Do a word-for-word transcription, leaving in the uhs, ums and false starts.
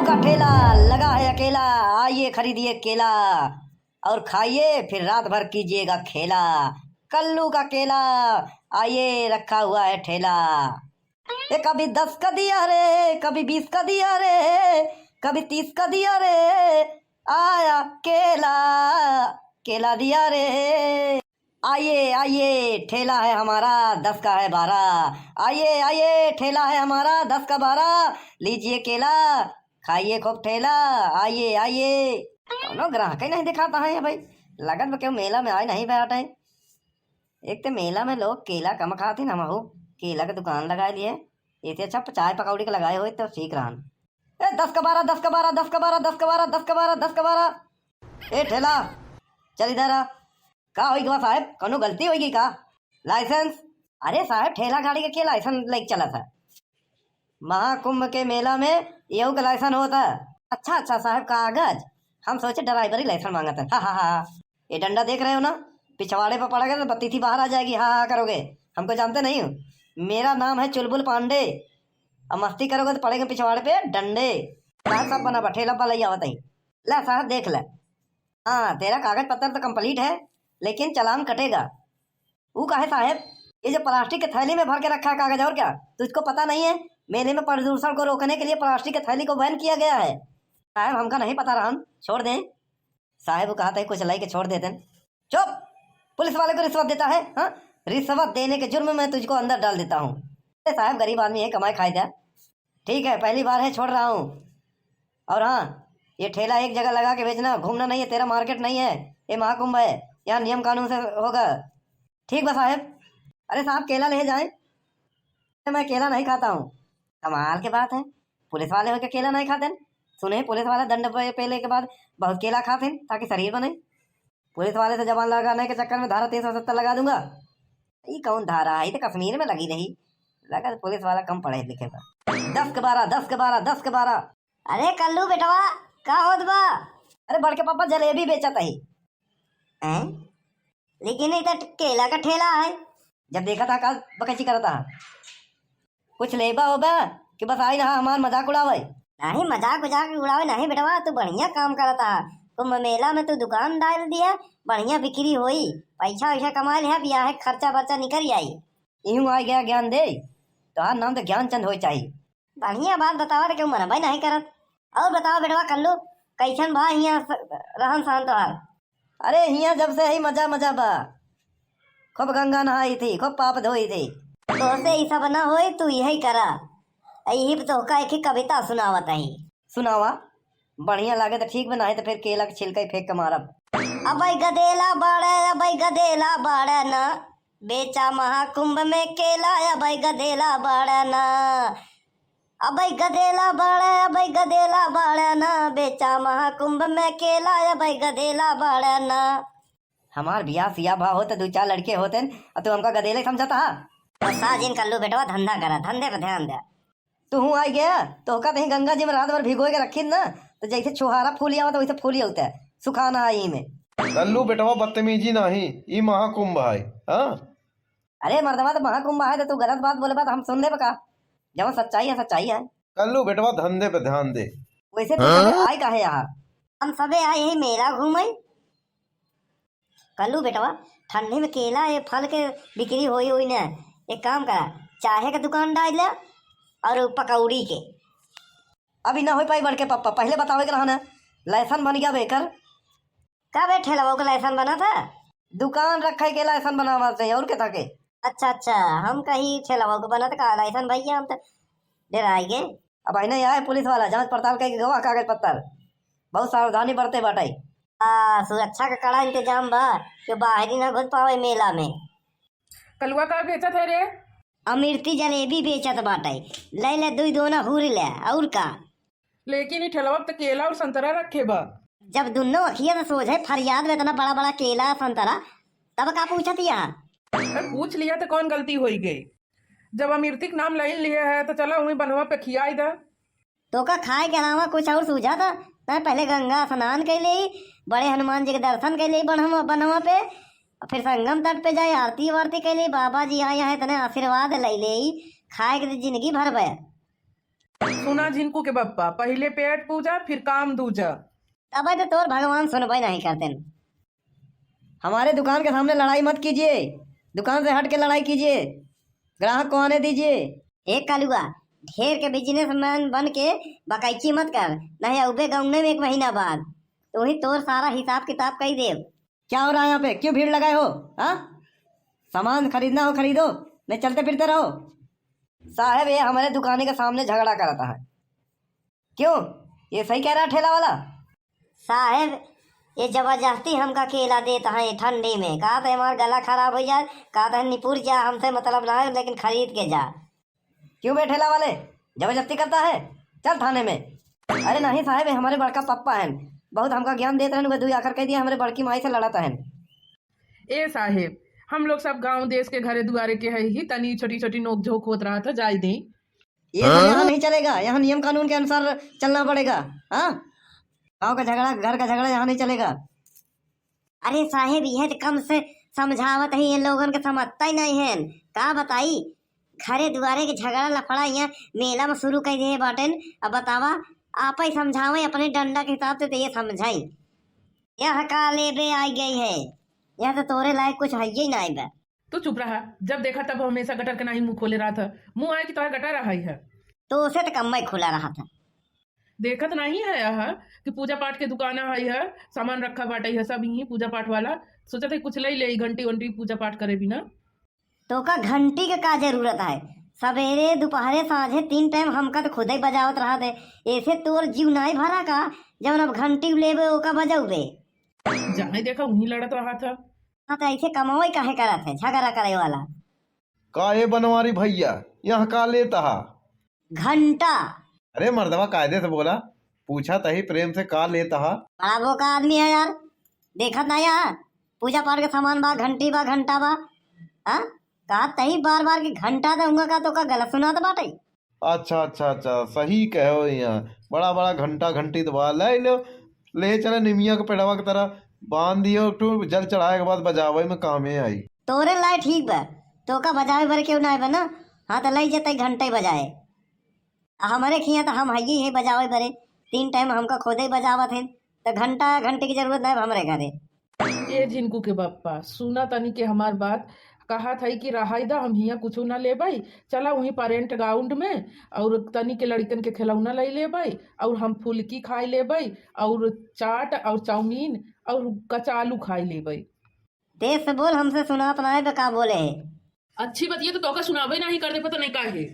का ठेला लगा है अकेला, आइए खरीदिए केला और खाइए, फिर रात भर कीजिएगा खेला। कल्लू का केला, आइए रखा हुआ है ठेला। ए, कभी दस का दिया रे, कभी बीस का दिया रे, कभी तीस का दिया रे, आया केला, केला दिया रे। आइए, आइए, ठेला है हमारा, दस का है बारह। आइए, आइए, ठेला है हमारा, दस का बारह। लीजिए केला, खाइए खूब ठेला। आइए, आइए। कौनो ग्राहक ही नहीं दिखाता है भाई। लगत बा केहू मेला में आए नहीं बैठे। एक तो मेला में लोग केला कम खातिन, हमहू केला के दुकान लगाए लिए। एसे अच्छा चाय पकौड़ी के लगाए होई तो ठीक रहन। ए, दस का बारह, दस का बारह, दस का बारह, दस का बारह, दस का बारह, दस का बारह। ए ठेला, चल इधर आ। का होई गवा साहेब, कौनो गलती होई गई का? लाइसेंस? अरे साहेब, ठेला गाड़ी के के लाइसेंस लेके चलत है? महाकुंभ के मेला में यहू के लाइसेंस होता है। अच्छा, अच्छा साहेब, कागज? हम सोचे ड्राइवरी लाइसेंस मांगत है। हा, हा, हा, हा। ये डंडा देख रहे हो ना, पिछवाड़े पर पड़ेगा तो बत्तीसी बाहर आ जाएगी। हा, हा करोगे, हमको जानते नहीं हो? मेरा नाम है चुलबुल पांडे। अब मस्ती करोगे तो पड़ेंगे पिछवाड़े पे डंडे। साहब, सब बना बा, ठेला वाला ही आवत है। ला साहब, देख ले। हाँ, तेरा कागज पत्तर तो कंप्लीट है, लेकिन चालान कटेगा। वो काहे साहब? ये जो प्लास्टिक के थैली में भर के रखा है कागज, और क्या? तुझको पता नहीं है, मेले में प्रदूषण को रोकने के लिए प्लास्टिक के थैली को बैन किया गया है। साहब, हमका नहीं पता रहन, छोड़ दें। साहब, वो कहा था कुछ लाई के छोड़ देते। चुप! पुलिस वाले को रिश्वत देता है, हाँ? रिश्वत देने के जुर्म में तुझको अंदर डाल देता हूँ। अरे साहब, गरीब आदमी है, कमाए खाए द्या। ठीक है, पहली बार है, छोड़ रहा हूँ। और हाँ, ये ठेला एक जगह लगा के बेचना, घूमना नहीं है, तेरा मार्केट नहीं है, ये महाकुंभ है, यहाँ नियम कानून से होगा। ठीक बा साहेब। अरे साहब, केला ले जाए। मैं केला नहीं खाता हूँ। कमाल के बात है, पुलिस वाले होके केला नहीं खाते। सुने, पुलिस वाला दंड पे, पेले के बाद बहुत केला खाते, ताकि शरीर बने। पुलिस वाले से जबान लड़ाने के चक्कर में धारा तीन सौ सत्तर लगा दूंगा। ई कौन धारा है? ई तो कश्मीर में लगी रही। लगा तो पुलिस वाला कम पढ़े लिखे बा। दस के बारह, दस के बारह, दस के बारह। अरे कल्लू बेटवा, का होत बा? अरे बड़के पापा, जलेबी बेचत ही। हैं? लेकिन ई तो केला का ठेला है। जब देखा था, का बकैची करता है? कुछ लेबा होबा कि बस आई ना हमार मजाक उड़ावे? नहीं, मजाक उजाक उड़ावे नहीं बेटवा, तू बढ़िया काम करता है। कुंभ मेला में तू दुकान डाल दिया, बढ़िया बिक्री होई, पैसा वैसा कमा लिया, बियाह के खर्चा बर्चा निकल जाई। इहूँ आ गया ज्ञान दे, तोहार नाम तो ज्ञानचंद होए चाहिए। बढ़िया बात बतावा तो केहू मनबे नहीं करत। और बतावा बेटवा कल्लू, कैसन बा हियाँ स-, रहन सहन तोहार? अरे, हियाँ जब से ही मजा मजा बा। खूब गंगा नहाई थी, खूब पाप धोई थी। तोहसे ई सब ना होई, तू यही करा। यही पे तोहका एक ही कविता सुनावत ही। सुनावा, बढ़िया लागे तो ठीक बा, नाहीं तो फिर केला के छिलका ही फेंक के मारब। अबै गदेला बाड़े, अबै गदेला बाड़े ना, बेचा महाकुंभ में केला, अबै गदेला बाड़े ना। अबै गदेला बाड़े, अबै गदेला बाड़े ना, बेचा महाकुंभ में केला, अबै गदेला बाड़े ना। हमार बियाह सिया भा होत, दू चार लड़के होते, और तू हमका गदेले समझता हा? गुस्सा जिन कल्लू बेटवा, धंधा करा, धंधे पे ध्यान दे। तू हूँ आई गया, तो ओका तहीं गंगा जी में रात भर भिगोए के रखी ना, तो जैसे छुहारा फूल आवत, वैसे फूल आवत है, सुखाना है ई में। कल्लू बेटवा, बदतमीजी नाही, ई महाकुंभ है, हाँ? अरे मर्दवा, तो महाकुंभ है, तो तू गलत बात बोले बा, तो हम सुन लेबे का? जवन सच्चाई है, सच्चाई है। कल्लू बेटवा, धंधे पे ध्यान दे। वैसे तू हाँ? सबे आए काहे यहाँ? हम सबे आए यही मेला घूमे। कल्लू बेटवा, ठंडी में केला, ये फल के बिक्री होई, होई ना। एक काम करा, चाहे के दुकान डाल ले और पकौड़ी के। अभी ना हो पाई बड़के पप्पा, पहले बतावे के रहा ना। लाइसेंस बन गया बेकर। का बे, ठेलवा के लाइसेंस बना था? दुकान रखे के लाइसेंस बनावा चाहिए, और के था के? अच्छा, अच्छा, हम कही ठेलवा के बना था का लाइसेंस भैया, हम तो डराई गए। अब आईने आए पुलिस वाला, जांच पड़ताल कई गवा कागज पत्तर। बहुत सावधानी बरते बाटे। आ, सुरक्षा का कड़ा इंतजाम बा, कि बाहरी ना घुस पावे मेला में। कलुआ का बेचत है रे? अमृति जलेबी बेचत बाटे। ले ले, दुई दोना हुर ले, और का? लेकिन ई ठेलवा पे तो केला और संतरा रखे बा। जब दुनो अखिया से सोझे फरियाद में इतना बड़ा बड़ा केला संतरा, तब का पूछत यहाँ? अरे पूछ लिया तो कौन गलती होई गई? जब अमृति के नाम लाइन लिए है तो चला वहीं बनवा पे खियाई दा। तोका खाए के अलावा कुछ और सूझा था? तै पहले गंगा स्नान कर ले, बड़े हनुमान जी के दर्शन कर ले बनवा, बनवा पे, फिर संगम तट पे जाए, आरती वारती कर ले, बाबा जी यहाँ, यहाँ इतने आशीर्वाद ले ले, खाए के तो जिंदगी भर बे। सुना झिनकू के बप्पा, पहिले पेट पूजा, फिर काम दूजा। तबे तो तोर भगवान सुनबे नहीं करतेन। हमारे दुकान के सामने लड़ाई मत कीजिए, दुकान से हट के लड़ाई कीजिए, ग्राहक को आने दीजिए। ए कलुआ, ढेर के बिजनेसमैन बन के बकैची मत कर, नहीं अउबे गौने में एक महीना बाद। तो वही तोर सारा हिसाब किताब कई देब। क्या हो रहा है यहाँ पे? क्यों भीड़ लगाए हो? हाँ, सामान खरीदना हो खरीदो, नहीं चलते फिरते रहो। साहेब, ये हमारे दुकाने के सामने झगड़ा करता है। क्यों, ये सही कह रहा है ठेला वाला? साहेब, ये जबरदस्ती हमका केला देत हैं ठंडी में। कहत हैं हमार गला खराब हो जाए, कहत हैं निपुर जा, हमसे मतलब ना है, लेकिन खरीद के जा। क्यों बे ठेला वाले, जबरदस्ती करता है? चल थाने में। अरे नहीं साहेब, ये हमारे बड़का पप्पा हैं, बहुत हमका ज्ञान देत रहन, वे दुई आखर कह दिया, हमारे बड़की माई से लड़त हैं। ए साहेब, हम लोग सब गांव देश के घरे दुआरे के है ही, तनी छोटी छोटी नोक झोंक होत रहा था, जाए दी। ये सब यहाँ नहीं चलेगा, यहाँ नियम कानून के अनुसार चलना पड़ेगा। हाँ, गाँव का झगड़ा, घर का झगड़ा यहाँ नहीं चलेगा। अरे साहेब, यह तो कम से समझावत है, ये लोगन के समझता ही नहीं है। का बताई, घरे दुआरे के झगड़ा लफड़ा यहाँ मेला में शुरू कर दिए बाटेन। अब बतावा, आप ही समझावे अपने डंडा के हिसाब से, तो ये समझाई। यह का लेबे आई गई है, यह तो तोरे लायक कुछ है ही नहीं बे। तू चुप रहा, जब देखा तब हमेशा गटर के नाही मुंह खोले रहा था। मुंह आए कि तोहर गटर रहा है। तो उसे तो कम ही खुला रहा था। देखत नहीं है यह कि पूजा पाठ के दुकान है, यह सामान रखा बाटे, यह सब यही पूजा पाठ वाला। सोचत है कुछ ले ले, घंटी वंटी पूजा पाठ करे बिना। तो का घंटी के का जरूरत है? सवेरे, दोपहरे, सांझे तीन टाइम हमका तो खुदे बजावत रहा थे। ऐसे तोर जीव नाई भरा का, जवन अब घंटी लेबे ओका बजौबे? जहाँ देखा वहीं लड़त रहा था। हाँ, तो ऐसे कमावे काहे करत है, झगड़ा करे वाला? का ए बनवारी भैया, यहाँ का लेत हा? घंटा। अरे मर्दवा, कायदे से बोला, पूछा तही प्रेम से, का लेत हा? बड़ा बोका आदमी है यार, देखत ना यार, पूजा पाठ के सामान बा, घंटी बा, घंटा बा। हाँ, कहा तही बार बार कि घंटा दे, हुआ का तो का गलत सुनात बाटे? अच्छा, अच्छा, अच्छा, सही कहो यहाँ। बड़ा बड़ा घंटा घंटी तो बा, ले लो, ले चले निमिया के पेड़वा के तरह, बांध दियो, एक ठो जल चढ़ाए के बाद बजावे में कामे आई। तोरे लाए ठीक बा, तो का बजावे बरे केहू ना बा ना। हाँ, तो ले जते घंटे बजाए। आ हमरे खिया तो हम हइये है बजावे बरे, तीन टाइम हमका खुदे बजावत है, तो घंटा घंटी की जरूरत ना है हमरे घरे। ए झिनकू के बप्पा, सुना तनी के हमार बात। कहा था कि रहाई दा, हम हियाँ कुछ ना लेबै, चला वहीं परेंट ग्राउंड में और तनी के लड़कन के खिलौना ले लेबै और हम फुलकी खाई लेबै और चाट और चाउमीन और कचालू खाई लेबै। तेज से बोल, हमसे सुनात ना है बे का बोले है। अच्छी बतिया तो तोका सुनाबे नहीं कर दे, पता नहीं काहे।